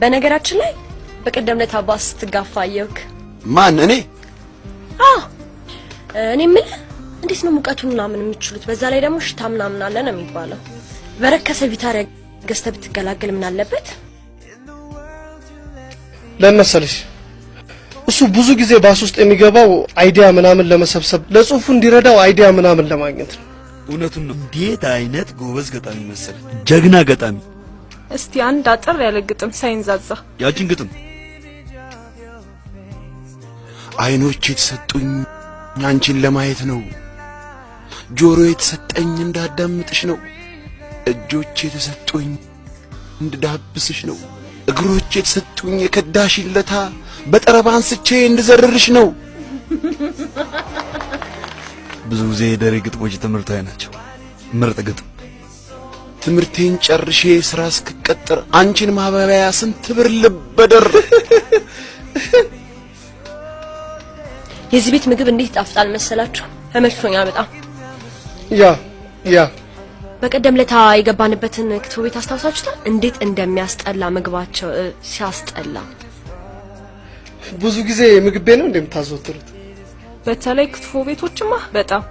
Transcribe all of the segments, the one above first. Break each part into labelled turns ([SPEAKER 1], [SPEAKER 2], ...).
[SPEAKER 1] በነገራችን ላይ በቀደም ዕለት ባስ ስትጋፋ አየሁክ።
[SPEAKER 2] ማን? እኔ?
[SPEAKER 1] አዎ፣ እኔ የምልህ እንዴት ነው ሙቀቱን ምናምን የምትችሉት? በዛ ላይ ደግሞ ሽታ ምናምን አለ ነው የሚባለው። በረከሰ ቪታሪያ ገዝተህ ብትገላገል ምን አለበት?
[SPEAKER 3] ለምን መሰለሽ፣ እሱ ብዙ ጊዜ ባስ ውስጥ የሚገባው idea ምናምን ለመሰብሰብ፣ ለጽሁፉ እንዲረዳው idea ምናምን ለማግኘት ነው።
[SPEAKER 4] እውነቱን ነው። እንዴት አይነት ጎበዝ ገጣሚ መሰለ! ጀግና ገጣሚ።
[SPEAKER 5] እስቲ አንድ አጠር ያለ ግጥም ሳይንዛዛ።
[SPEAKER 4] ያችን ግጥም።
[SPEAKER 2] አይኖች የተሰጡኝ አንቺን ለማየት ነው። ጆሮ የተሰጠኝ እንዳዳምጥሽ ነው። እጆች የተሰጡኝ እንድዳብስሽ ነው። እግሮች የተሰጡኝ የከዳሽኝ ለታ በጠረባ አንስቼ እንድዘርርሽ ነው።
[SPEAKER 4] ብዙ ጊዜ የደሬ ግጥሞች ትምህርታዊ ናቸው። ምርጥ ግጥም።
[SPEAKER 2] ትምህርቴን ጨርሼ ስራ እስክቀጥር አንቺን ማባበያ ስንት ብር ልበደር?
[SPEAKER 1] የዚህ ቤት ምግብ እንዴት ይጣፍጣል መሰላችሁ? ተመችቶኛል በጣም።
[SPEAKER 3] Yeah yeah።
[SPEAKER 1] በቀደም ለታ የገባንበትን ክትፎ ቤት አስታውሳችሁታል? እንዴት እንደሚያስጠላ ምግባቸው፣ ሲያስጠላ።
[SPEAKER 3] ብዙ ጊዜ ምግብ ቤት ነው እንደምታዘወትሩት?
[SPEAKER 5] በተለይ ክትፎ ቤቶችማ በጣም።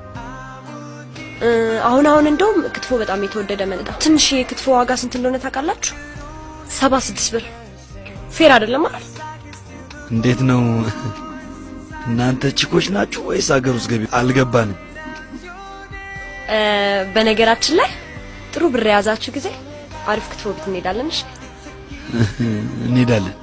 [SPEAKER 1] አሁን አሁን እንደውም ክትፎ በጣም የተወደደ መጣ። ትንሽ የክትፎ ዋጋ ስንት እንደሆነ ታውቃላችሁ? 76 ብር። Fair አይደለም አይደል?
[SPEAKER 4] እንዴት ነው፣ እናንተ ቺኮች ናችሁ ወይስ ሀገር ውስጥ ገቢ? አልገባንም።
[SPEAKER 1] በነገራችን ላይ ጥሩ ብር የያዛችሁ ጊዜ አሪፍ ክትፎ ቤት እንሄዳለን። እሺ?
[SPEAKER 4] እንሄዳለን።